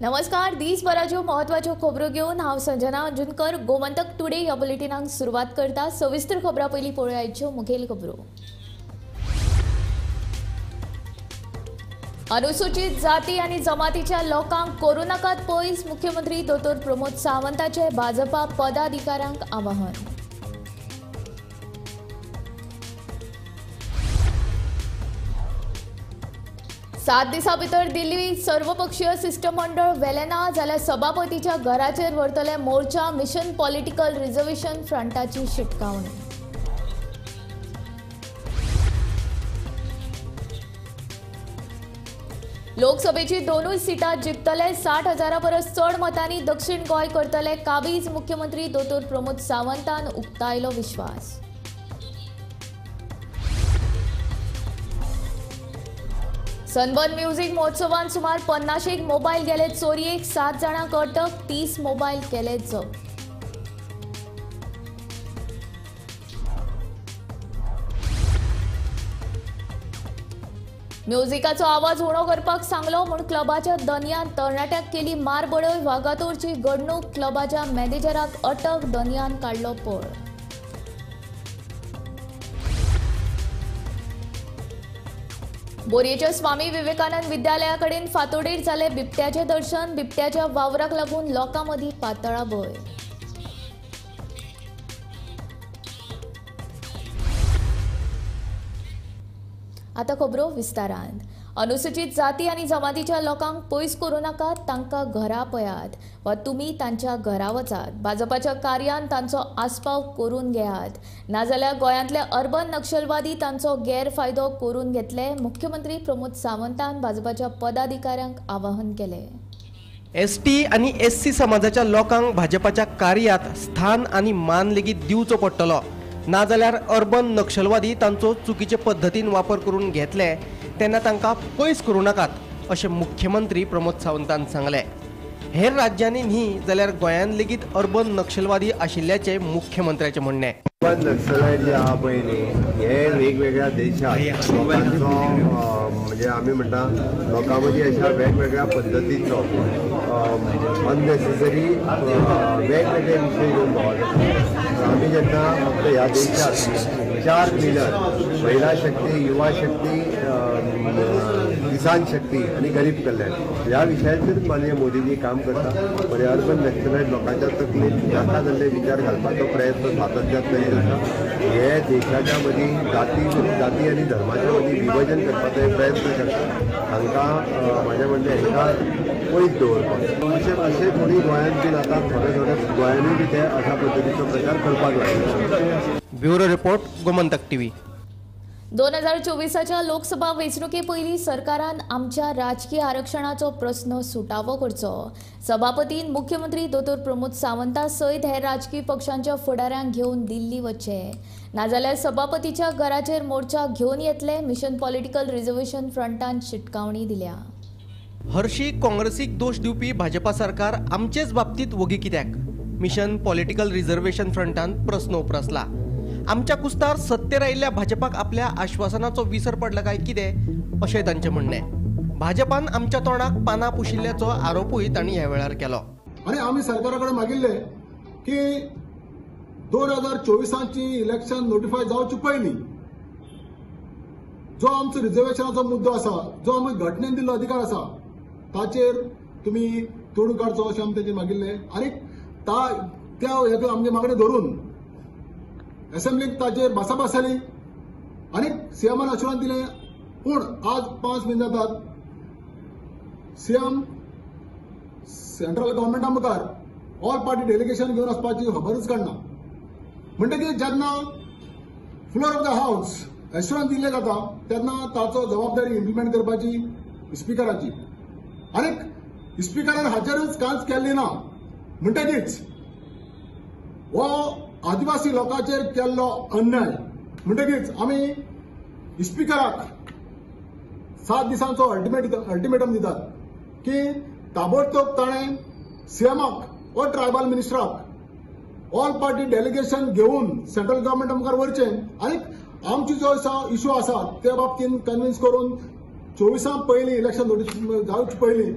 नमस्कार, दिसभराच्यो महत्वाच्यो खबरो घेवन हांव संजना अंजुनकर गोमंतक टुडे ह्या बुलेटिनाक सुरवात करता। सविस्तर खबरां पयलीं पळोवया आयच्यो मुखेल खबरो। अनुसूचित जाती आनी जमातीच्या लोकांक करूं नाकात पयस, मुख्यमंत्री दोतोर प्रमोद सावंताचे भाजपा पदाधिकाऱ्यांक आवाहन। सात दिसां भितर दिल्ली सर्वपक्षीय शिष्टमंडळ वेलें ना जाल्यार सभापतीच्या घराचेर व्हरतले मोर्चा, मिशन पॉलिटिकल रिझर्वेशन फ्रंटाची शिटकावणी। लोकसभेची दोनूय सिटां जिखतले, 60,000 परस चड मतांनी दक्षिण गोंय करतले काबीज, मुख्यमंत्री दोतोर प्रमोद सावंतान उक्तायलो विश्वास। सनबर्न म्युझिक महोत्सवान सुमार 50 मोबायल गेले चोरयेक, 7 जाणांक अटक, 30 मोबायल केले जप्त। म्युझिकाचो आवाज उणो करपाक सांगलो म्हूण क्लबाच्या दनयान तरणाट्याक केली मारबडय, वागातोरची घडणूक, क्लबाच्या मॅनेजराक अटक, दनयान काडलो पळ। बोरयेच्या स्वामी विवेकानंद विद्यालया कडेन फांतोडेर जाले बिबट्याचें दर्शन, बिबट्याच्या वावराक लागून लोकां मदीं पातळा भंय। आतां खबरो विस्तारान। अनुसूचित जाती आनी जमातीच्या लोकांक पयस करूं नाकात, तांकां घरा पळयात वा तुमी तांच्या घरा वचात, भाजपाच्या कार्यान तांचो आस्पाव करून घेयात, नाजाल्यार गोंयांतले अर्बन नक्षलवादी तांचो गैरफायदो करून घेतले, मुख्यमंत्री प्रमोद सावंतान भाजपाच्या पदाधिकाऱ्यांक आवाहन केलें। एसटी आनी एससी समाजाच्या लोकांक भाजपाच्या कार्यात स्थान आनी मान लेगीत दिवचो पडटलो, नाजाल्यार अर्बन नक्षलवादी तांचो चुकीचे पद्दतीन वापर करून घेतले तेन्ना तांकां पयस करूं नाकात अशें मुख्यमंत्री प्रमोद सावंतान सांगलें। हेर राज्यांनी न्ही जाल्यार गोंयांत लेगीत अर्बन नक्षलवादी आशिल्ल्याचें मुख्यमंत्र्याचें म्हणणें। अर्बन नक्षलायट जे आहा पळय न्ही, हे वेगवेगळ्या देशात लोकांचो म्हणजे आमी म्हणटा लोकां मदीं अशा वेगवेगळ्या पद्दतीचो अननेसेसरी वेगवेगळे विशय घेवन भोंवता। आमी जेन्ना फक्त ह्या देशात 4 पिलर महिला शक्ती, युवा शक्ती, किसान शक्ती आनी गरीब कल्याण ह्या विशयाचेर माननीय मोदीजी काम करता। पण अर्बन नक्षलायट लोकांच्या तकलेंत नाका जाल्ले विचार घालपाचो प्रयत्न सातत्यान करीत आसा। हे देशाच्या मदीं जाती आनी धर्माच्या मदीं विभाजन करपाचो प्रयत्न करता। हांकां म्हाजें म्हणणें हांकां पयस दवरपाक अशें अशें थोडी गोंयांत बीन आतां थोडे थोडे गोंयांनी बी ते अशा पद्दतीचो प्रचार करपाक लागले। Bureau report, Gomantak TV. 2024च्या Lok Sabha वेंचणुके पयलीं सरकारान आमच्या राजकीय आरक्षणाचो प्रस्न सुटावो करचो, सभापतीन मुख्यमंत्री दोतोर प्रमोद सावंता सयत हेर राजकीय पक्षांच्या फुडाऱ्यांक घेवन दिल्ली वचचें, नाजाल्यार सभापतीच्या घराचेर मोर्चा घेवन येतले, मिशन पॉलिटिकल रिझर्वेशन फ्रंटान शिटकावणी दिल्या। हरशी काँग्रेसीक दोश दिवपी भाजपा सरकार आमचेच बाबतींत वोगी कित्याक? मिशन पॉलिटिकल रिझर्वेशन फ्रंटान प्रस्न उप्रासला। आमच्या कुस्तार सत्तेर आयिल्ल्या भाजपाक आपल्या आश्वासनाचो विसर पडला काय कितें अशें तांचें म्हणणें। भाजपान आमच्या तोंडाक पानां पुशिल्ल्याचो आरोपूय तांणी ह्या वेळार केलो। आनी आमी सरकारा कडेन मागिल्लें की 2024ची इलेक्शन नोटिफाय जावचे पयलीं जो आमचो रिजर्वेशनाचो मुद्दो आसा, जो आमी घटनेन दिल्लो अधिकार आसा ताचेर तुमी तोडून काडचो अशें आमी तेंचे मागिल्लें। आनी त्या हेका आमचे मागणें धरून असेंब्लीक ताचेर भासाभास जाली आनी सीएमान अश्युरन्स दिलें। पूण आज 5 म्हयने जातात, सीएम सेंट्रल गव्हर्मेंटा मुखार ऑल पार्टी डेलिगेशन घेवन वचपाची खबरूच काडना। म्हणटकीर जेन्ना floor of the house assurance दिल्लें जाता तेन्ना ताचो जबाबदारी इम्प्लिमेंट करपाची स्पिकराची, आनी स्पिकरान हाचेरूच कांयच केल्लें ना। म्हणटकीच हो आदिवासी लोकांचेर केल्लो अन्याय। म्हणटकीच आमी स्पिकराक 7 दिसांचो अल्टिमेटम दितात की ताबडतोब ताणें सीएमाक वा ट्रायबल मिनिस्टराक ऑल पार्टी डेलिगेशन घेवन सेंट्रल गव्हर्मेंटा मुखार व्हरचें आनी आमची जो इशू आसा त्या बाबतीन कन्विन्स करून 24 पयलीं इलेक्शन नोटीस जावचे पयलीं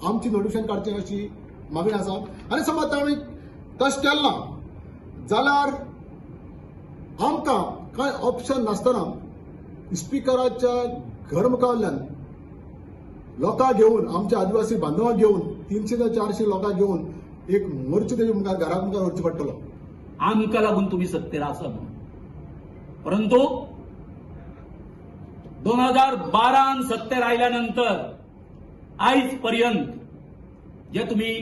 आमची नोटिफिकेशन काडचें अशी मागणी आसा. आनी समज ताणें तशें केलें ना जाल्यार आमकां कांय ऑप्शन नासतना स्पिकराच्या घर मुखावयल्यान लोकांक घेवन आमच्या आदिवासी बांधवांक घेवन 300 ते 400 लोकांक घेवन एक मोर्चो तेजे मुखार घरा मुखार व्हरचो पडटलो. आमकां लागून तुमी सत्तेर आसा म्हणून, परंतु 2012 सत्तेर आयल्या नंतर आयज पर्यंत जे तुमी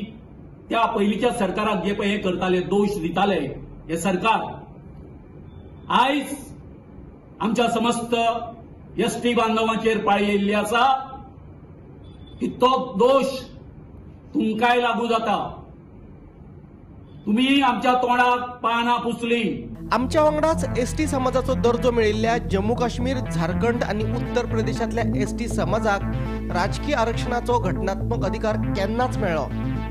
त्या पयलींच्या सरकाराक जे पळय हे करताले, दोश दिताले, हे सरकार आयज आमच्या समस्त एसटी बांधवांचेर पाळी येयल्ली आसा की तो दोश तुमकांय लागू जाता. तुमी आमच्या तोंडाक पानां पुसली. आमच्या वांगडाच एसटी समाजाचो दर्जो मेळिल्ल्या जम्मू काश्मीर, झारखंड आनी उत्तर प्रदेशांतल्या एसटी समाजाक राजकीय आरक्षणाचो घटनात्मक अधिकार केन्नाच मेळ्ळो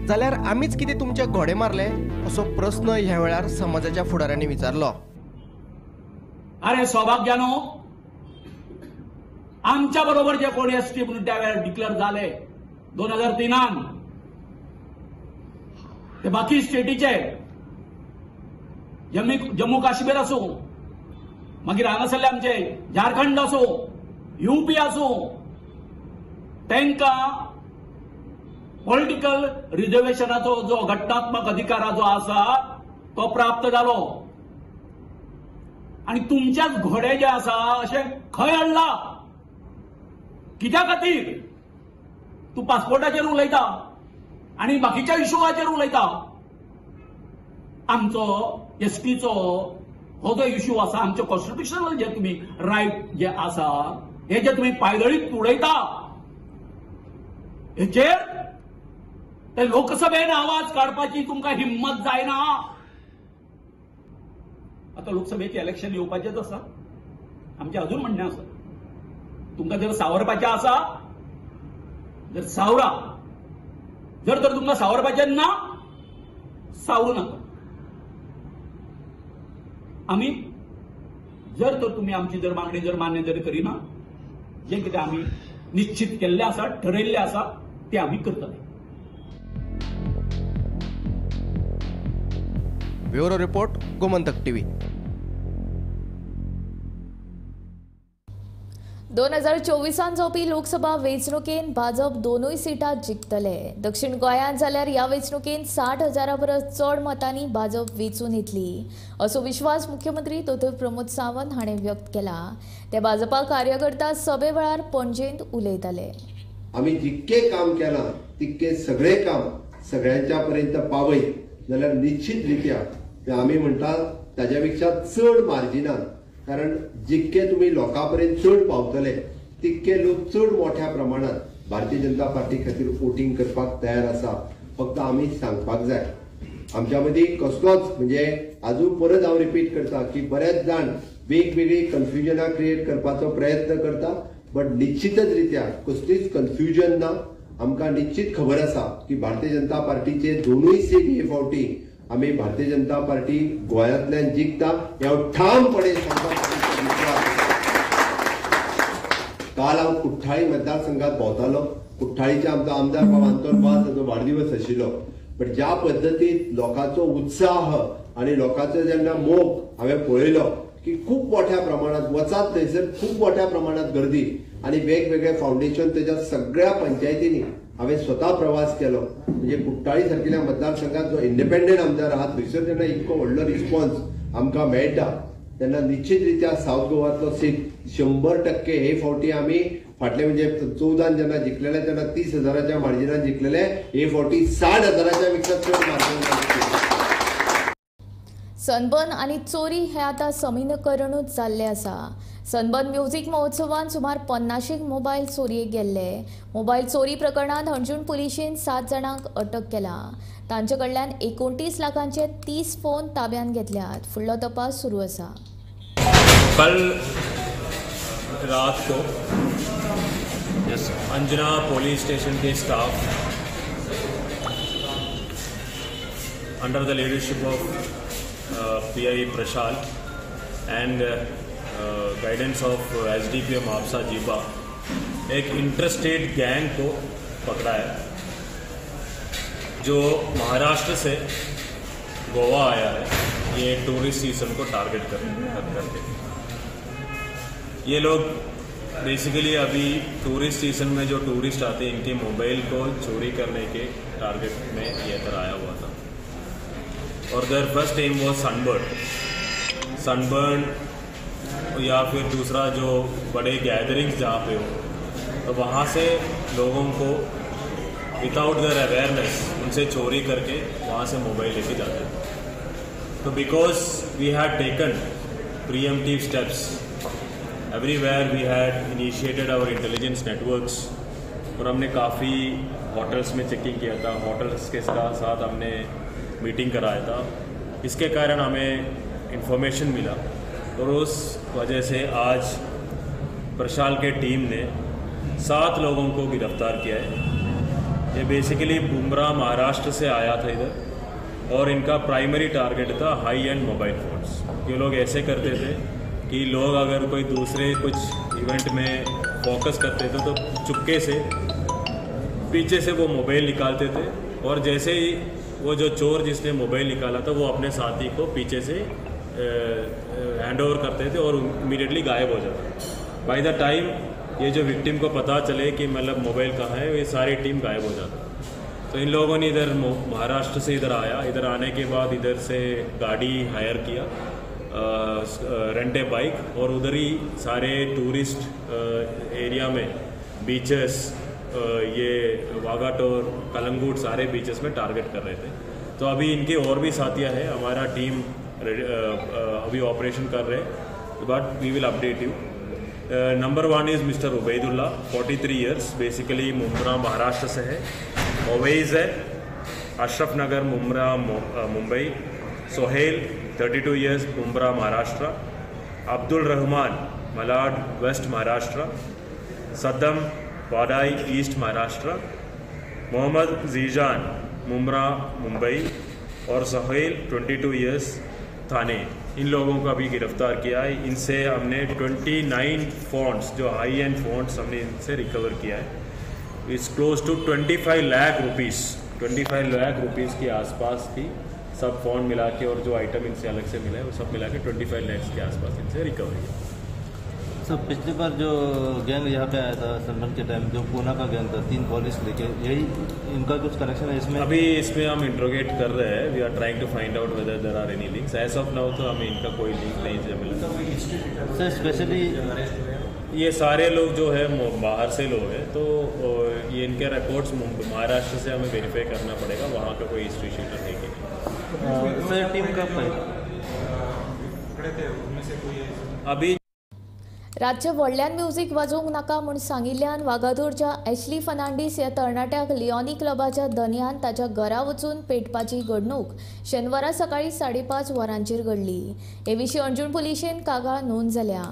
जाल्यार आमीच कितें तुमचे घोडे मारले असो प्रस्न ह्या वेळार समाजाच्या फुडाऱ्यांनी विचारलो. अरे सौभाग्यानो, आमच्या बरोबर जे कोण एसटी म्हणून त्या वेळार डिक्लेअर जाले 2003 ते बाकी स्टेटीचे, जम्मू काश्मीर आसूं, मागीर हांगासरले आमचे झारखंड आसूं, युपी आसूं, तांकां पॉलिटिकल रिजर्वेशनाचो जो घटनात्मक अधिकार जो आसा तो प्राप्त जालो. आनी तुमच्याच घोडे जे आसा अशें खंय हाडला? कित्या खातीर तूं पासपोर्टाचेर उलयता आनी बाकीच्या इशूवाचेर उलयता? आमचो एसटीचो हो जो इशू आसा, आमचे कॉन्स्टिट्युशनल जे तुमी रायट जे आसा हे जे तुमी पायदळीत उडयता हेचेर ते लोकसभेन आवाज काडपाची तुमकां हिम्मत जायना. आतां लोकसभेचें इलेक्शन येवपाचेंच आसा, आमचें अजून म्हणणें आसा, तुमकां जर सावरपाचें आसा जर सावरा, जर तर तुमकां सावरपाचें ना सावरू नाका. आमी जर तर तुमी आमची जर मागणी जर मान्य जर करिना, जें कितें आमी निश्चित केल्लें आसा, ठरयल्लें आसा तें आमी करतले. Bureau report, Gomantak TV. 2024 जावपी लोकसभा वेंचणुकेंत भाजप दोनूय सिटां जिखतले. दक्षिण गोंयांत जाल्यार ह्या वेंचणुकेंत 60,000 परस चड मतांनी भाजप वेंचून येतली असो विश्वास मुख्यमंत्री दोतोर प्रमोद सावंत हाणें व्यक्त केला. ते भाजपा कार्यकर्ता सभे वेळार पणजेंत उलयताले. आमी जितके काम केलां तितके सगळे काम सगळ्यांच्या पर्यंत पावयत जाल्यार निश्चित रित्या आमी म्हणटा ताज्या पेक्षा चड मार्जिनान, कारण जितके तुमी लोकां पर्यंत चड पावतले तितके लोक चड मोठ्या प्रमाणात भारतीय जनता पार्टी खातीर वोटींग करपाक तयार आसा. फक्त आमी सांगपाक जाय, आमच्या मदीं कसलोच म्हणजे आजून परत हांव रिपीट करता की बरेच जाण वेगवेगळी कन्फ्युजनां क्रिएट करपाचो प्रयत्न करता, बट निश्चितच रित्या कसलीच कन्फ्युजन ना. आमकां निश्चित खबर आसा की भारतीय जनता पार्टीचे दोनूय सीट हे फावटी आमी भारतीय जनता पार्टी गोंयांतल्यान जिखता हें हांव ठामपणे सांगता. काल हांव कुठ्ठाळी मतदारसंघात भोंवतालो. कुठ्ठाळीचे आमचो आमदार बाब आंतोन वाज हाचो वाडदिवस आशिल्लो, पण ज्या पद्दतीन लोकांचो उत्साह आनी लोकांचो जेन्ना मोग हांवें पळयलो की खूब मोठ्या प्रमाणात वचात थंयसर खूब मोठ्या प्रमाणात गर्दी आनी वेगवेगळे फावंडेशन तेज्या सगळ्या पंचायतींनी हांवें स्वता प्रवास केलो. म्हणजे कुठ्ठाळी सारकिल्या मतदारसंघात जो इंडिपेंडंट आमदार आहा थंयसर जेन्ना इतको व्हडलो रिस्पॉन्स आमकां मेळटा तेन्ना निश्चित रित्या सावथ गोवातलो सीट 100% हे फावटी आमी फाटले म्हणजे 14 जेन्ना जिखलेले तेन्ना 30,000च्या मार्जिनान जिखलेले, हे फावटी 60,000च्या पेक्षा चड मार्जिनान. सनबर्न आनी चोरी हे आतां समीकरणूच जाल्लें आसा. सनबर्न म्युझिक महोत्सवान सुमार 50 मोबायल चोरयेक गेल्ले. मोबायल चोरी प्रकरणांत हणजूण पुलिशेन 7 जाणांक अटक केला. तांचे कडल्यान 29 लाखांचे 30 फोन ताब्यांत घेतल्यात. फुडलो तपास सुरू आसा. कल रात को अंजुना पुलिस स्टेशन के staff under the leadership of PI Prashal and guidance of SDPO Mapusa Jiba एक इंटरस्टेट गैंग को पकड़ा है जो महाराष्ट्र से गोवा आया है। ये टूरिस्ट सीजन को टारगेट करके ये लोग बेसिकली अभी टूरिस्ट सीजन में जो टूरिस्ट आते हैं इनके मोबाइल को चोरी करने के टारगेट में ये इधर आया हुआ था। और their first aim was sunburn या फिर दूसरा जो बड़े गैदरिंग्स जहाँ पे हो तो वहाँ से लोगों को विदाउट there awareness उनसे चोरी करके वहाँ से मोबाइल लेके जाते हैं। तो because we had taken preemptive steps everywhere, we had initiated our intelligence networks और हमने काफ़ी होटल्स में चेकिंग किया था, होटल्स के साथ हमने मीटिंग कराया था। इसके कारण हमें इन्फॉर्मेशन मिला और उस वजह से आज प्रशाल के टीम ने 7 लोगों को गिरफ्तार किया है। ये बेसिकली बुमरा महाराष्ट्र से आया था इधर और इनका प्राइमरी टारगेट था हाई एंड मोबाइल फ़ोन्स। ये लोग ऐसे करते थे कि लोग अगर कोई दूसरे कुछ इवेंट में फोकस करते थे तो चुपके से पीछे से वो मोबाइल निकालते थे और जैसे ही वो जो चोर जिसने मोबाइल निकाला था वो अपने साथी को पीछे से हैंड ओवर करते थे और इमीडिएटली गायब हो जाता। बाय the time ये जो विक्टिम को पता चले कि मतलब मोबाइल कहाँ है, ये सारी टीम गायब हो जाता। तो इन लोगों ने इधर महाराष्ट्र से इधर आया, इधर आने के बाद इधर से गाड़ी हायर किया, रेंट ए बाइक, और उधर ही सारे टूरिस्ट एरिया में बीचेस, ये वागाटोर, कलंगूट, सारे बीचेस में टारगेट कर रहे थे। तो अभी इनके और भी साथियाँ हैं, हमारा टीम अभी ऑपरेशन कर रहे हैं, but we will update you. Number 1 is mister Ubaidullah, 43 years, basically Mumbra Maharashtra से है। ओवैस है, Ashraf Nagar, Mumbra, Mumbai. Sohail, 32 years, Mumbra Maharashtra. Abdul Rahman, Malad West Maharashtra. Saddam, Wadai East Maharashtra. Mohammad Zeeshan, Mumbra Mumbai. Aur Sohail, 22 years, Thane. In लोगों को अभी गिरफ्तार किया है। इनसे हमने 29 phones, जो high and phones, हमने इनसे रिकवर किया है। It's close to 25 lakh rupees, 25 lakh rupees के आसपास थी सब फ़ोन मिला के, और जो आइटम इनसे अलग से मिला है वो सब मिला के 25 लाख के आसपास इनसे रिकवर किया। सर, पिछली बार जो गैंग यहाँ पे आया था सनबर्न के टाइम, जो पूना का गैंग था, 3 पुलिस लेके, यही इनका कुछ कनेक्शन है इसमें? अभी इसमें हम इंट्रोगेट कर रहे हैं। We are trying to find out whether there are any links. As of now तो हमें इनका कोई लिंक नहीं मिला। सर, स्पेशली ये सारे लोग जो है बाहर से लोग हैं, तो ये इनके रिकॉर्ड्स महाराष्ट्र से हमें वेरीफाई करना पड़ेगा, वहाँ का कोई हिस्ट्री शीटर है कि नहीं। सर, टीम कब आई? अभी रातचें व्हडल्यान म्युजीक वाजोवंक नाका म्हूण सांगिल्ल्यान वागातोरच्या एशली फर्नांडीस ह्या तरणाट्याक लिओनी क्लबाच्या धनयान ताच्या घरा वचून पेटपाची घडणूक शेनवारा सकाळीं 5:30 वरांचेर घडली। हे विशीं अंजूण पुलिशेन कागाळ नोंद जाल्या।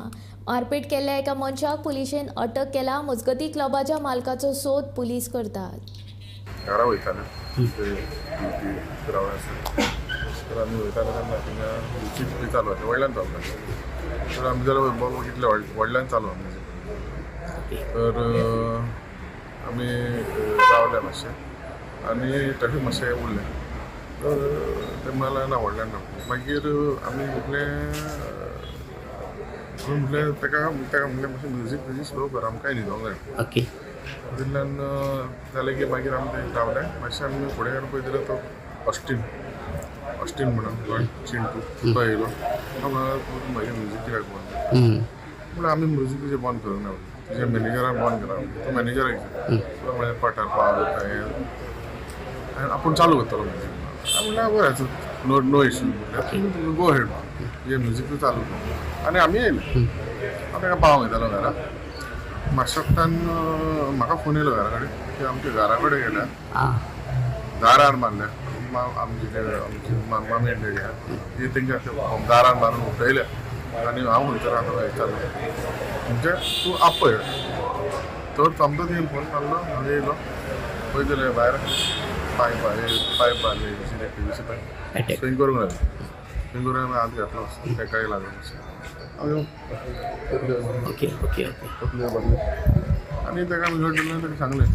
मारपेट केल्ल्या एका मनशाक पुलिशेन अटक केला। मजगतीं क्लबाच्या मालकाचो सोद पुलीस करतात। घरा वयताले तर आमी वयताले तेन्ना थिंगा म्युजीक चालू आसलें, व्हडल्यान चालू आसलें। तर आमी जाल्यार बघितलें व्हडल्यान चालू आहा म्युजीक, तर आमी रावले मातशें आनी ट्रेफीक मातशें उरलें, तर ते म्हणलें ना व्हडल्यान ना। मागीर आमी म्हटलें म्हटलें ताका ताका म्हणलें मातशें म्युजीक तुजी स्लो कर, आमकांय न्हिदोंक जाय। ओके, तितल्यान जालें की मागीर आमी थंय रावले मातशें। आमी फुडें गेले पळय जाल्यार तो ऑस्टीन ऑस्टीन म्हणून चिंटू तो येयलो, तो म्हणलो म्हजें म्युजीक कित्याक बंद? म्हणल्यार आमी म्युजीक तुजें बंद करूंक ना, तुज्या मॅनेजरान बंद केला। तो मॅनेजर तो म्हणलें पटार पाव हें आनी आपूण चालू करतलो म्युजीक। म्हणल्यार बरें, नो नो इश्यू, म्हणल्यार गो हेड, तुजें म्युजीक तूं चालू कर। आनी आमी येयले, हांव ताका पावोंक वयतालो घरा। मातशा वखदान म्हाका फोन येयलो घरा कडेन की आमच्या घरा कडेन गेल्या, दारार मारल्या आमची आमची मामी आनी डॅडी आहा ती, तेंच्या दारार मारून उठयल्या आनी हांव खंयसर आसा विचारलें, म्हणजे तूं आपय। तर आमचो येवन फोन मारलो, हांगा येयलो पळयत जाल्यार भायर पायप पायप बांदले पीव्हीसी पायप स्विंग करूंक लागले. स्विंग करून आमी हात घातलो तेकाय लागलो. ओके ओके तकल्यो बांदले आनी तेका आमी घट दिलें. ताका सांगलें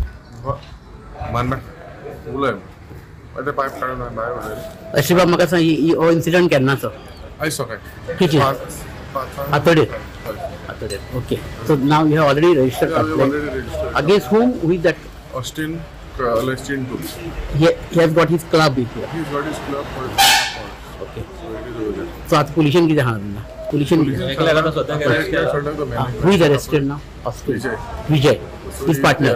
मान्ना उलय मागीर ते पायप काडून हांवें भायर उडयलें. अशें बाब म्हाका सांग, हो इन्सिडंट केन्नाचो? आयज सकाळी कितें आतोडेर? आतोडेर. Okay, so now you have already registered complaint against whom? Who is that? Austin alias Chintu. He has got his club here. He's got his club for okay. So it is over there. So आता पोलिशन कितें सांगला? पोलिशन who is arrested now? Austin Vijay. Vijay, his partner.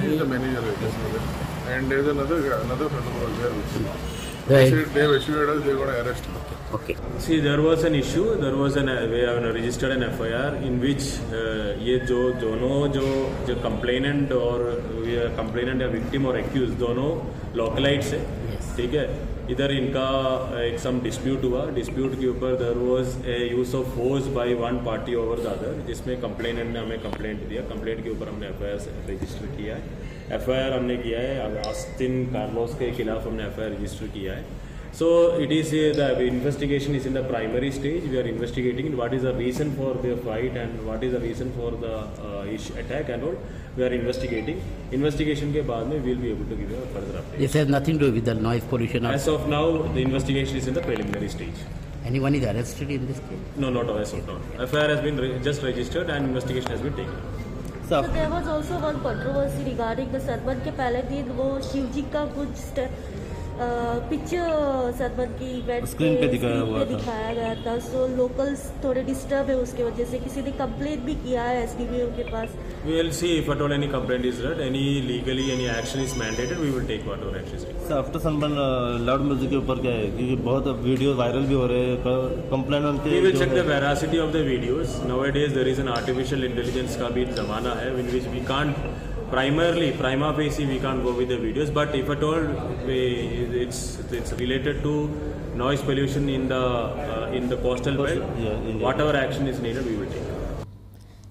He is the manager and there is another fellow was there. Right. They said they have assured us they are going to arrest him. Okay. See, there was an issue. There was an we have registered an FIR in which ये जो दोनों जो जो complainant और complainant या victim और accused दोनों localites है. Yes. ठीक है, इधर इनका एक सम डिस्प्यूट हुआ. डिस्प्यूट के ऊपर there was a use of force by one party over the other, जिसमें कंप्लेनेंट ने हमें कंप्लेंट दिया. कंप्लेंट के ऊपर हमने एफआईआर रजिस्टर किया है. एफआईआर हमने किया है ऑस्टिन कार्लोस के खिलाफ हमने एफआईआर रजिस्टर किया है. So it is the investigation is in the primary stage. We are investigating what is the reason for the fight and what is the reason for the attack and all. We are investigating. Investigation K बाद में we will be able to give you a further update. This has nothing to do with the noise pollution. As of now, the investigation is in the preliminary stage. Anyone is arrested in this case? No, not as of now. FIR has been just registered and investigation has been taken. So there was also one controversy regarding the Sunburn के पहले दिन वो शिवजी का कुछ picture Sunburn की event screen पे दिखाया गया था. सो लोकल्स थोड़े डिस्टर्ब है उसके वजह से. किसी ने कंप्लेंट भी किया है एसडीपीओ के पास. We will see if at all any complaint is read, any legally any action is mandated, we will take whatever action is required. Sir, after sunburn loud music K ऊपर क्या है, क्योंकि बहुत video viral भी हो रहे हैं, complaint उनके. We will check the veracity of the videos. Nowadays there is an artificial intelligence का भी ज़माना है, in which we can't primarily prima facie we can't go with the videos, but if at all it's related to noise pollution in the coastal belt, whatever action is needed we will take.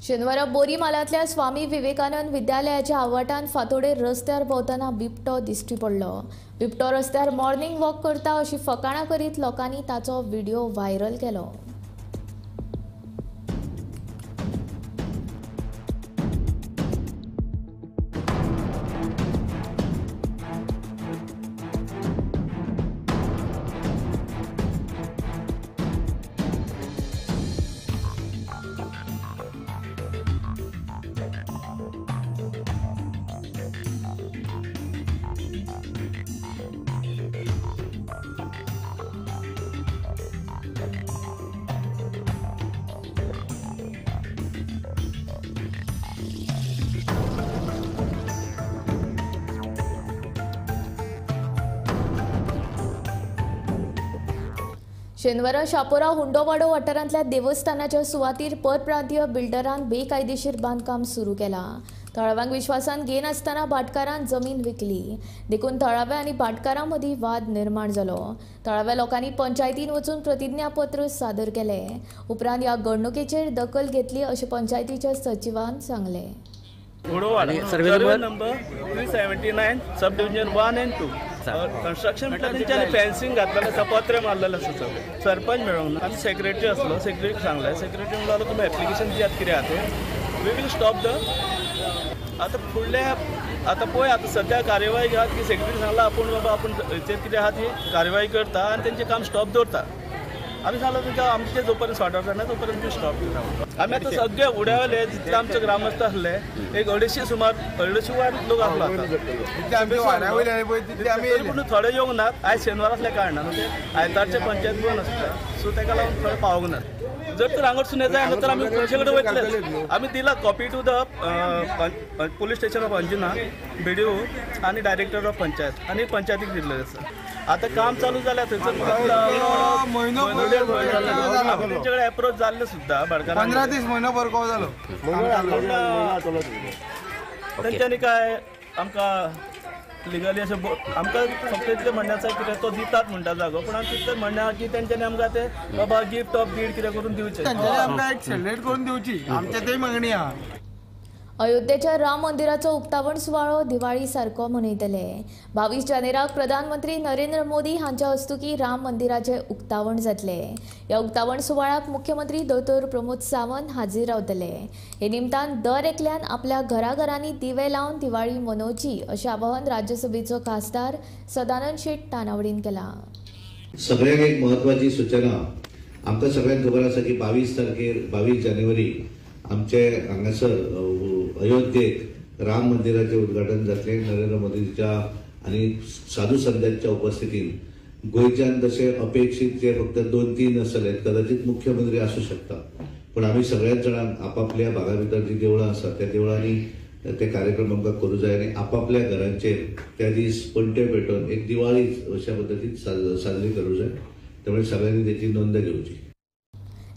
शेनवारा बोरीमालांतल्या स्वामी विवेकानंद विद्यालयाच्या आवाटान फातोडेर रस्त्यार भोंवतना बिबटो दिश्टी पडलो. बिबटो रस्त्यार morning walk करता अशी फकाणां करीत लोकांनी ताचो व्हिडिओ व्हायरल केलो. शेनवारा शापोरा हुंडोवाडो वाठारांतल्या देवस्थानाच्या सुवातीर परप्रांतीय बिल्डरान बेकायदेशीर बांदकाम सुरू केलां. थळाव्यांक विश्वासान घेनासतना भाटकारान जमीन विकली, देखून थळाव्या आनी भाटकारां मदीं वाद निर्माण जालो. थळाव्या लोकांनी पंचायतीन वचून प्रतिज्ञापत्र सादर केलें. उपरांत ह्या घडणुकेचेर दखल घेतली अशें पंचायतीच्या सचिवान सांगलें. Survey number 379 sub division 1 and 2. Construction म्हटल्यार तेंच्यांनी फेन्सिंग घातलेलें आसा, पत्रे मारलेले आसा सगळें. सरपंच मेळोंक ना, आमी सेक्रेटरी आसलो, सेक्रेटरीक सांगलें, सेक्रेटरी म्हणलो तुमी एप्लिकेशन दियात कितें आहा तें, we will stop the. आतां फुडल्या आतां पळय आतां सद्या कार्यवाही घेयात की सेक्रेटरी सांगला आपूण बाबा आपूण हेचेर कितें आहा ती कार्यवाही करता आनी तेंचें काम स्टॉप दवरता. आमी सांगला तुमकां आमचें जो पर्यंत सॉर्ट आवट जायना तो पर्यंत तुमी स्टॉप दिता. आमी आतां सगळे उड्यावले जितले आमचे ग्रामस्थ आसले एक 250 सुमार 250 वयर लोक आसलो आतां, पूण थोडे येवंक नात. आयज शेनवार आसल्या कारणान आयतारचे पंचायत बंद आसता, सो ताका लागून थोडे पावूंक नात. जर तर हांगासून जायना तर आमी पुलिसे कडेन वयतले. आमी दिला copy to the police station of Anjuna, BDO आनी डायरेक्टर ऑफ पंचायत आनी पंचायतीक दिल्लें आसा. आतां काम चालू जाल्यार थंयसर तेंचे कडेन एप्रोच जाल्ले सुद्दां भाटकारांक 15 दीस म्हयनो भर कहो जालो तेंच्यांनी काय आमकां लिगली अशें आमकां फक्त इतलें म्हणणें आसा कितें तो दितात म्हणटा जागो, पूण आमचें इतलें म्हणणें आसा की तेंच्यांनी आमकां तें बाबा गिफ्ट ऑफ did कितें करून दिवचें, तेंच्यांनी आमकां एक सेलेक्ट करून दिवची, आमचें तें मागणी आसा. अयोध्येच्या राम मंदिराचो उक्तावण सुवाळो दिवाळी सारको मनयतले। 22 जानेराक प्रधानमंत्री नरेंद्र मोदी हांच्या हस्तुकी राम मंदिराचे उक्तावण जातले। ह्या उक्तावण सुवाळ्याक मुख्यमंत्री दोतोर प्रमोद सावंत हाजीर रावतले। हे निमतान दर एकल्यान आपल्या घराघरांनी दिवे लावन दिवाळी मनोवची अशें आवाहन राज्यसभेचो खासदार सदानंद शेट तानावडीन केला। सगळ्यांक एक महत्वाची सूचना, आमकां सगळ्यांक खबर आसा की 22 तारखेर 22 जानेवारी आमचे हांगासर अयोध्येक राम मंदिराचे उद्घाटन जातले। नरेंद्र मोदीच्या आनी साधू संतांच्या उपस्थितीन गोंयच्यान तशें अपेक्षीत जे फक्त 2-3 आसतले, कदाचित मुख्यमंत्री आसूं शकता, पूण आमी सगळ्याच जाणांक आपापल्या भागा भितर जी देवळां आसात त्या देवळांनी ते कार्यक्रम आमकां करूं जाय आनी आपापल्या घरांचेर त्या दीस पणटे पेटोवन एक दिवाळी अशा पद्दतीन साजरी करूं जाय। त्यामुळे सगळ्यांनी त्याची नोंद घेवची।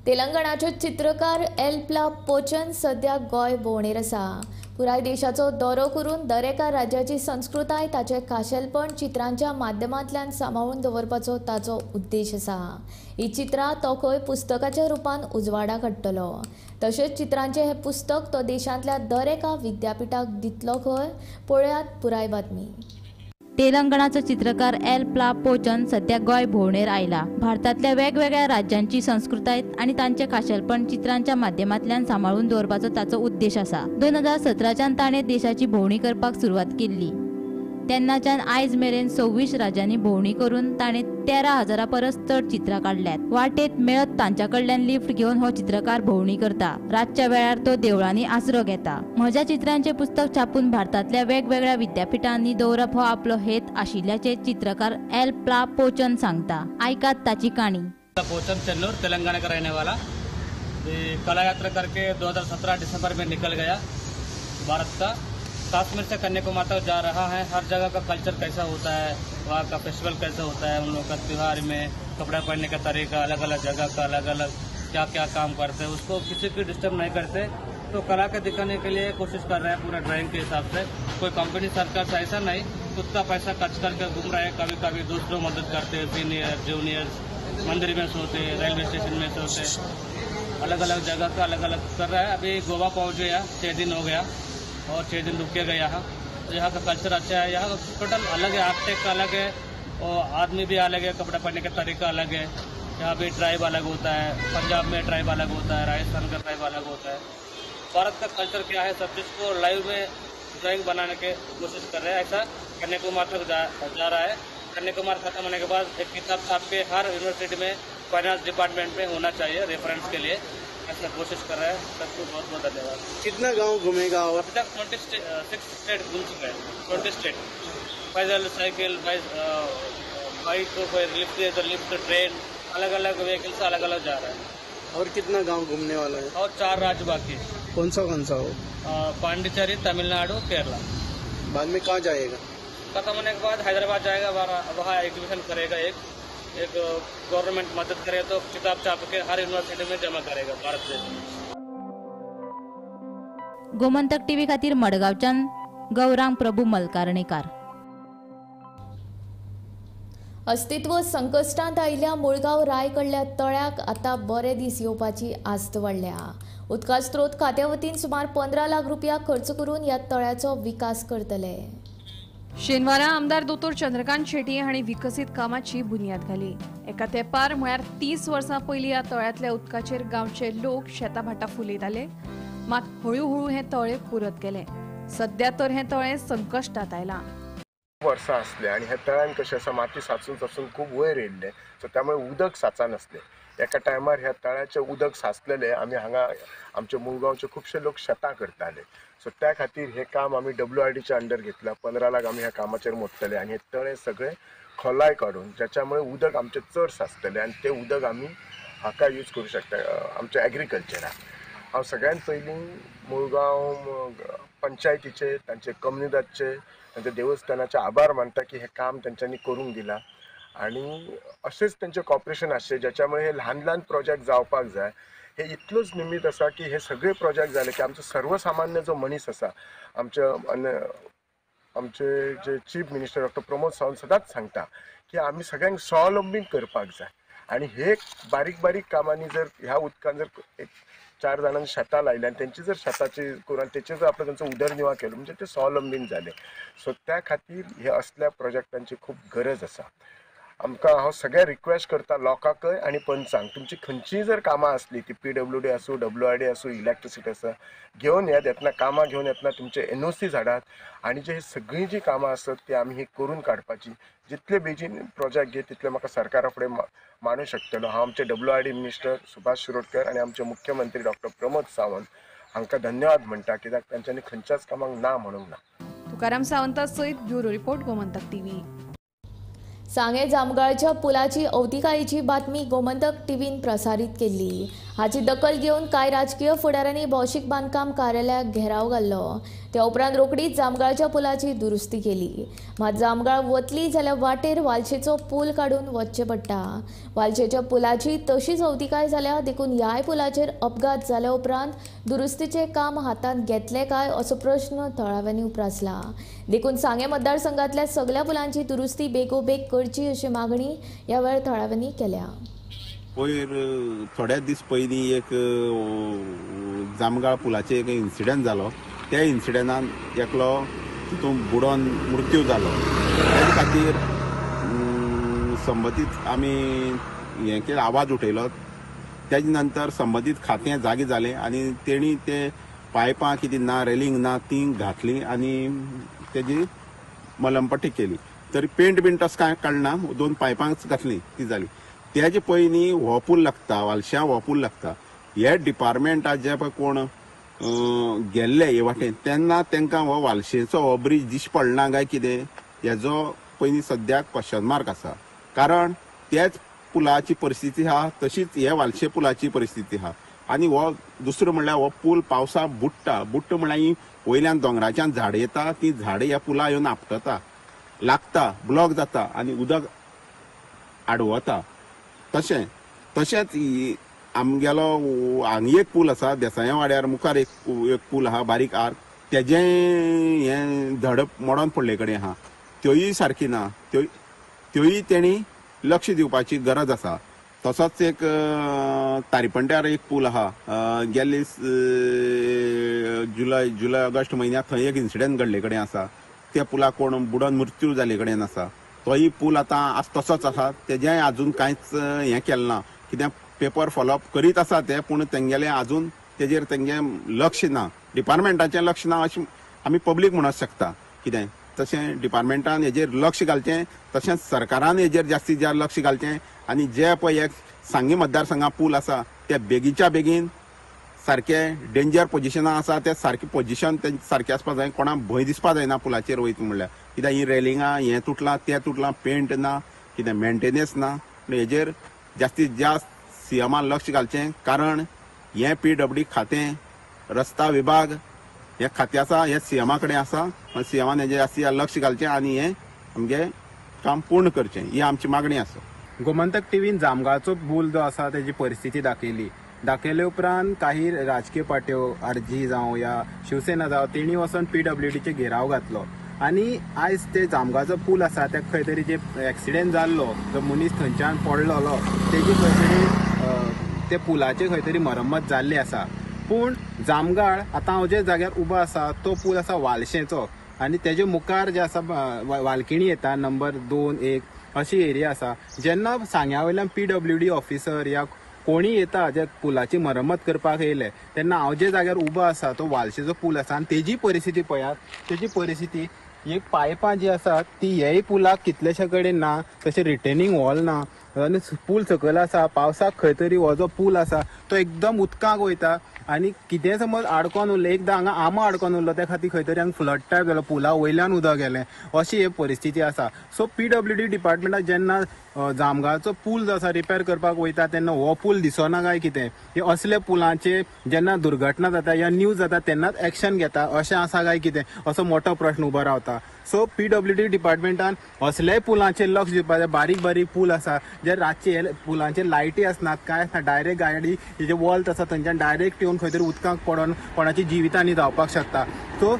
तेलंगणाचे चित्रकार एल्प्ला पोचन सध्या गोंय भोंवडेर आसा। पुराय देशाचो दौरो करून दरेका राज्याची संस्कृताय ताचें खाशेलपण चित्रांच्या माध्यमांतल्यान सांबाळून दवरपाचो ताचो उद्देश आसा। ही चित्रां तो खंय पुस्तकाच्या रुपान उजवाडाक हाडटलो। तशेंच चित्रांचें हें पुस्तक तो देशांतल्या दरेका विद्यापिठाक दितलो खंय। पळयात पुराय बातमी। तेलंगणाचो चित्रकार एल्प्ला पोचन सध्या गोंय भोंवडेर आयला। भारतांतल्या वेगवेगळ्या राज्यांची संस्कृताय आनी तांचे खाशेलपण चित्रांच्या माध्यमांतल्यान सांबाळून दवरपाचो ताचो उद्देश आसा। 2017च्यान ताणें देशाची भोंवडी करपाक सुरवात केल्ली। तेन्नाच्यान आयज मेरेन 26 राज्यांनी भोंवडी करून ताणें 13,000 परस चड चित्रां काडल्यात। वाटेत मेळत तांच्या कडल्यान लिफ्ट घेवन हो चित्रकार भोंवडी करता। रातच्या वेळार तो देवळांनी आसरो घेता। म्हज्या चित्रांचे पुस्तक छापून भारतांतल्या वेगवेगळ्या विद्यापिठांनी दवरप हो आपलो हेत आशिल्ल्याचे चित्रकार एल्प्ला पोचन सांगता। आयकात ताची काणी। पोचन चेन्नूर तेलंगाना का रहने वाला, कला यात्रा करके 2017 दिसंबर में निकल गया भारत का। कश्मीर से कन्याकुमारी तक जा रहा है। हर जगह का कल्चर कैसा होता है, वहाँ का फेस्टिवल कैसा होता है, उन लोगों का त्यौहार में कपड़ा पहनने का तरीका, अलग अलग जगह का अलग अलग क्या क्या काम करते हैं, उसको किसी की डिस्टर्ब नहीं करते। तो कला के दिखाने के लिए कोशिश कर रहे हैं पूरा ड्राइंग के हिसाब से। कोई कंपनी सरकार से ऐसा नहीं, खुद का पैसा खर्च करके घूम रहे हैं। कभी कभी दूसरों मदद करते हैं, सीनियर जूनियर्स मंदिर में सोते, रेलवे स्टेशन में सोते, अलग अलग जगह का अलग अलग कर रहा है। अभी गोवा पहुँच गया, 6 दिन हो गया और 6 दिन रुक के गया यहाँ। तो यहाँ का कल्चर अच्छा है, यहाँ का टोटल अलग है, आर्किटेक्ट अलग है और आदमी भी अलग है, कपड़ा पहनने का तरीका अलग है। यहाँ भी ट्राइब अलग होता है, पंजाब में ट्राइब अलग होता है, राजस्थान का ट्राइब अलग होता है। भारत का कल्चर क्या है सब चीज़ को लाइव में ड्राइंग बनाने की कोशिश कर रहे हैं। ऐसा कन्याकुमारी तक जा रहा है। कन्याकुमारी खत्म होने के बाद एक किताब छाप के हर यूनिवर्सिटी में फाइनेंस डिपार्टमेंट में होना चाहिए रेफरेंस के लिए, ऐसा कोशिश कर रहा है। सबको बहुत बहुत धन्यवाद। कितना गांव घूमेगा? और अभी तक 26 स्टेट घूम चुका है। 20 स्टेट पैदल, साइकिल, बाइक, कोई लिफ्ट, लिफ्ट, ट्रेन, अलग अलग व्हीकल से अलग अलग जा रहा है। और कितना गांव घूमने वाला है? और 4 राज्य बाकी है। कौन सा हो? पांडिचेरी, तमिलनाडु, केरला। बाद में कहाँ जाएगा? खत्म होने के बाद हैदराबाद जाएगा, वहाँ एग्जीबिशन करेगा। एक एक गवर्नमेंट मदद करे तो किताब छाप के हर यूनिवर्सिटी में जमा करेगा भारत देश में। गोमंतक टीव्ही खातीर मडगांवच्यान गौरांग प्रभू मलकारणेकार। अस्तित्व संकश्टांत आयिल्ल्या मुळगांव राय कडल्या तळ्याक आतां बरे दीस येवपाची आस्त वाडल्या। उदका स्त्रोत खात्या वतीन सुमार 15 लाख रुपया खर्च करून ह्या तळ्याचो विकास करतले। शेनवारा आमदार दोतोर चंद्रकांत शेट्ये हांणी विकसीत कामाची बुन्याद घाली। एका तेंपार म्हळ्यार 30 वर्सां पयलीं ह्या तळ्यांतल्या उदकाचेर गांवचे लोक शेतां भाटां फुलयताले, मात हळू हळू हें तळें पुरत गेलें। सद्या तर हें तळें संकश्टांत आयलां। वर्सां आसले आनी ह्या तळ्यान कशें आसा माती साचून साचून खूब वयर येयल्लें, सो त्यामुळे उदक साचनासलें। एका टायमार ह्या तळ्याचें उदक साचलेलें आमी हांगा आमचे मुळगांवचे खुबशे लोक शेतां करताले। सो त्या खातीर हें काम आमी WRDच्या अंडर घेतलां। 15 लाख आमी ह्या कामाचेर मोडटले आनी हे तळें सगळें खोलाय काडून ज्याच्यामुळे उदक आमचें चड साचतलें आनी तें उदक आमी हाका यूज करूं शकता आमच्या एग्रीकल्चराक। हांव सगळ्यांत पयलीं मुळगांव पंचायतीचे, तांचे कम्युनिदादचे, तांच्या देवस्थानाचे आभार मानता की हें काम तांच्यांनी करूंक दिलां आनी अशेंच तांचें कॉपरेशन आसचें ज्याच्यामुळे हे ल्हान ल्हान प्रोजेक्ट जावपाक जाय। हे इतलोच निमित्त आसा की हे सगळे प्रोजेक्ट जाले की आमचो सर्वसामान्य जो मनीस आसा, आमचे जे chief minister doctor Pramod Sawant सदांच सांगता की आमी सगळ्यांक स्वावलंबी करपाक जाय आनी हे बारीक बारीक कामांनी जर ह्या उदकान जर एक 4 जाणांनी शेतां लायलीं आनी तेंची जर शेताची करून तेचेर जर आपलो तेंचो उदरनिर्वाह केलो म्हणजे ते स्वावलंबीन जाले. सो त्या खातीर हे असल्या प्रोजेक्टांची खूब गरज आसा. आमकां हांव सगळ्या रिक्वेस्ट करता लोकांकय आनी पंचांक, तुमची खंयचीय जर कामां आसली ती PWD आसूं, WRD आसूं, इलेक्ट्रिसिटी आसा, घेवन येत येतना कामां घेवन येतना तुमचे NOCs हाडात आनी जे सगळीं जी कामां आसत ती आमी ही करून काडपाची. जितले बेगीन प्रोजेक्ट घेत तितले म्हाका सरकारा फुडें मांडूंक शकतलो. हांव आमचे WRD minister Subhash Shirodkar आनी आमचे मुख्यमंत्री डॉक्टर प्रमोद सावंत हांकां धन्यवाद म्हणटा, कित्याक तांच्यांनी खंयच्याच कामाक ना म्हणूंक ना. तुकाराम सावंता सयत ब्युरो रिपोर्ट, गोमंतक टीव्ही. सांगें जामगाळच्या पुलाची अवतिकायेची बातमी गोमंतक टीव्हीन प्रसारीत केल्ली. हाची दखल घेवन कांय राजकीय फुडाऱ्यांनी भौशीक बांदकाम कार्यालयाक घेराव घाल्लो. त्या उपरांत रोखडीच जामगाळच्या पुलाची दुरुस्ती केली. मात जामगाळ वतली जाल्यार वाटेर वालशेचो पूल काडून वचचें पडटा. वालशेच्या पुलाची तशीच अवतिकाय जाल्या देखून ह्याय पुलाचेर अपघात जाल्या उपरांत दुरुस्तीचें काम हातांत घेतलें काय असो प्रश्न थळाव्यांनी उप्रासला. देखून सांगें मतदारसंघातल्या सगळ्या पुलांची दुरुस्ती बेगोबेग करची अशी मागणी ह्या वेळार थळाव्यांनी केल्या. पयर थोड्या दीस पयलीं एक जामगाळ पुलाचेर एक इन्सिडंट जालो. त्या इन्सिडंटान एकलो तितून बुडोन मृत्यू जालो. त्या खातीर संबंदीत आमी हें केलें, आवाज उठयलो. तेजे नंतर संबंदीत खातें जागे जालें आनी तेणी ते पायपां कितें ना, रेलिंग ना, ती घातली आनी तेजी मलमपट्टी केली. तरी पेंट बीन तसो कांय काडना, 2 पायपांच घातली ती जाली. तेजे पयलीं हो पूल लागता, वालशां हो पूल लागता. हे डिपार्टमेंटा जे पळय कोण गेल्ले हे वाटेन तेन्ना तांकां हो वालशेचो हो ब्रीज दिश्टी पडना काय कितें हेजो पयलीं सद्याक क्वेश्चन मार्क आसा. कारण त्याच पुलाची परिस्थिती आहा तशीच हे वालशे पुलाची परिस्थिती आहा. आनी हो दुसरो म्हणल्यार हो पूल पावसा बुडटा. बुडटा म्हणल्यार ही वयल्यान दोंगराच्यान झाडां येता, ती झाडां ह्या पुला येवन आपटता, लागता, ब्लॉक जाता आनी उदक आडवता. तशें तशेंच आमगेलो हांगा एक पूल आसा देसाया वाड्यार मुखार एक पूल आहा बारीक आर्क, तेजें हें धडप मोडोन पडले कडेन आहा, त्योय सारकी ना, त्योय तेणी लक्ष दिवपाची गरज आसा. तसोच एक तारीपंट्यार एक पूल आहा, गेल्ले जुलय ऑगस्ट म्हयन्याक थंय एक इन्सिडंट घडले कडेन आसा. त्या पुलाक कोण बुडोन मृत्यू जाल्ले कडेन आसा. तोय पूल आतां आज तसोच आसा, तेजेंय आजून कांयच हें केलें ना. कितें पेपर फॉलोअप करीत आसा ते, पूण तेंगेलें आजून तेजेर तेंगे लक्ष ना, डिपार्टमेंटाचें लक्ष ना अशें आमी पब्लीक म्हणूंक शकता. कितें तशें डिपार्टमेंटान हेजेर लक्ष घालचें, तशेंच सरकारान हेजेर जास्तीत जास्त लक्ष घालचें आनी जे पळय एक सांगें मतदारसंघा पूल आसा ते बेगीच्या बेगीन सारके डेंजर पोजिशनां आसा ते सारकें पोजिशन तें सारकें आसपा जाय, कोणाक भंय दिसपा जायना पुलाचेर वयता म्हणल्यार. कित्याक ही रेलिंगां हें तुटलां तें तुटलां, पेंट ना, कितें मेंटेनन्स ना. हेजेर जास्तीत जास्त सीएमान लक्ष घालचें, कारण हें PWD खातें, रस्ता विभाग हें खातें आसा, हें सीएमा कडेन आसा. सीएमान हेजेर जास्तीत जास्त लक्ष घालचें आनी हें आमगें काम पूर्ण करचें, ही आमची मागणी आसा. गोमंतक टीव्हीन जामगाळचो पूल जो आसा तेजी परिस्थिती दाखयली. दाखयले उपरांत काही राजकीय पार्ट्यो, RG जावं या शिवसेना जावं, तेणी वचून PWDचे घेराव घातलो आनी आयज ते जामगाळचो पूल आसा त्या खंय तरी जे एक्सिडेंट जाल्लो, जो मनीस थंयच्यान पडलेलो, तेजी खंय तरी ते पुलाची खंय तरी मरम्मत जाल्ली आसा. पूण जामगाळ आतां हांव जे जाग्यार उबो आसा तो पूल आसा वालशेचो आनी तेजे मुखार जे आसा वालकिणी येता, नंबर 2 1 अशी एरिया आसा. जेन्ना सांग्या वयल्यान PWD officer या कोणी येता जे पुलाची मरम्मत करपाक येयले तेन्ना हांव जे जाग्यार उबो आसा तो वालशेचो पूल आसा आनी तेजी परिस्थिती पळयात, तेजी परिस्थिती एक पायपां जी आसात ती हेय पुलाक कितलेशे कडेन ना, तशें रिटेनिंग वॉल ना आनी पूल सकयल आसा. पावसाक खंय तरी हो जो पूल आसा तो एकदम उदकाक वयता आनी कितें समज आडकोन उरलें, एकदां हांगा आंबो आडकोन उरलो, त्या खातीर खंय तरी हांगा फ्लड टायप जालो, पुला वयल्यान उदक गेलें, अशी ही परिस्थिती आसा. सो PWD डिपार्टमेंटाक जेन्ना जामगाळचो पूल जो आसा रिपेर करपाक वयता तेन्ना हो पूल दिसना काय कितें, हे असले पुलांचे जेन्ना दुर्घटना जाता या न्यूज जाता तेन्नाच एक्शन घेता अशें आसा काय कितें, असो मोठो प्रश्न उबो रावता. सो PWD डिपार्टमेंटान असल्याय पुलांचेर लक्ष दिवपाक जाय. बारीक बारीक पूल आसा जे रातचे पुलांचेर लायटी आसनात, काय आसना, डायरेक्ट गाडी जे वॉल्त आसा थंयच्यान डायरेक्ट येवन येवन खंय तरी उदकाक पडोन कोणाची जिवितांनी जावपाक शकता. सो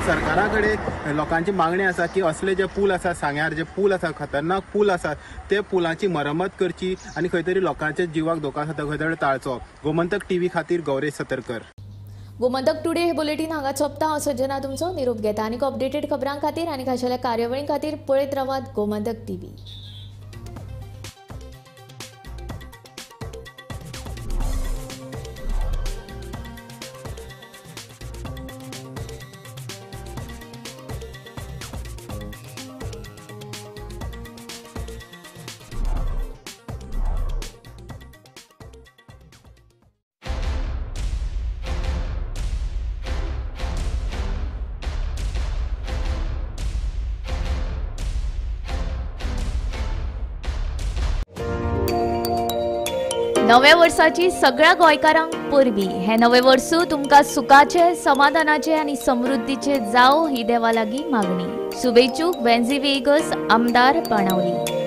सरकारा कडेन लोकांची मागणी आसा की असले जे पूल आसा, सांग्यार जे पूल आसा, खतरनाक पूल आसा, ते पुलांची मरम्मत करची आनी खंय तरी लोकांच्या जिवाक धोका आसा तो खंय तरी टाळचो. गोमंतक टीव्ही खातीर गौरेश सतरकर. गोमंतक टुडे हे बुलेटीन हांगा सोंपता. हांव संजना तुमचो निरोप घेता. आनीक अपडेटेड खबरां खातीर आनी खाशेल्या कार्यावळीं खातीर पळयत रावात गोमंतक टीव्ही. नव्या वर्साची सगळ्या गोंयकारांक परबी. हे नवे वर्सू तुमकां सुखाचे, समाधानाचे आनी समृद्धीचे जावं ही देवा लागीं मागणी. शुभेच्छुक वेन्झी वेगस, आमदार बाणावली.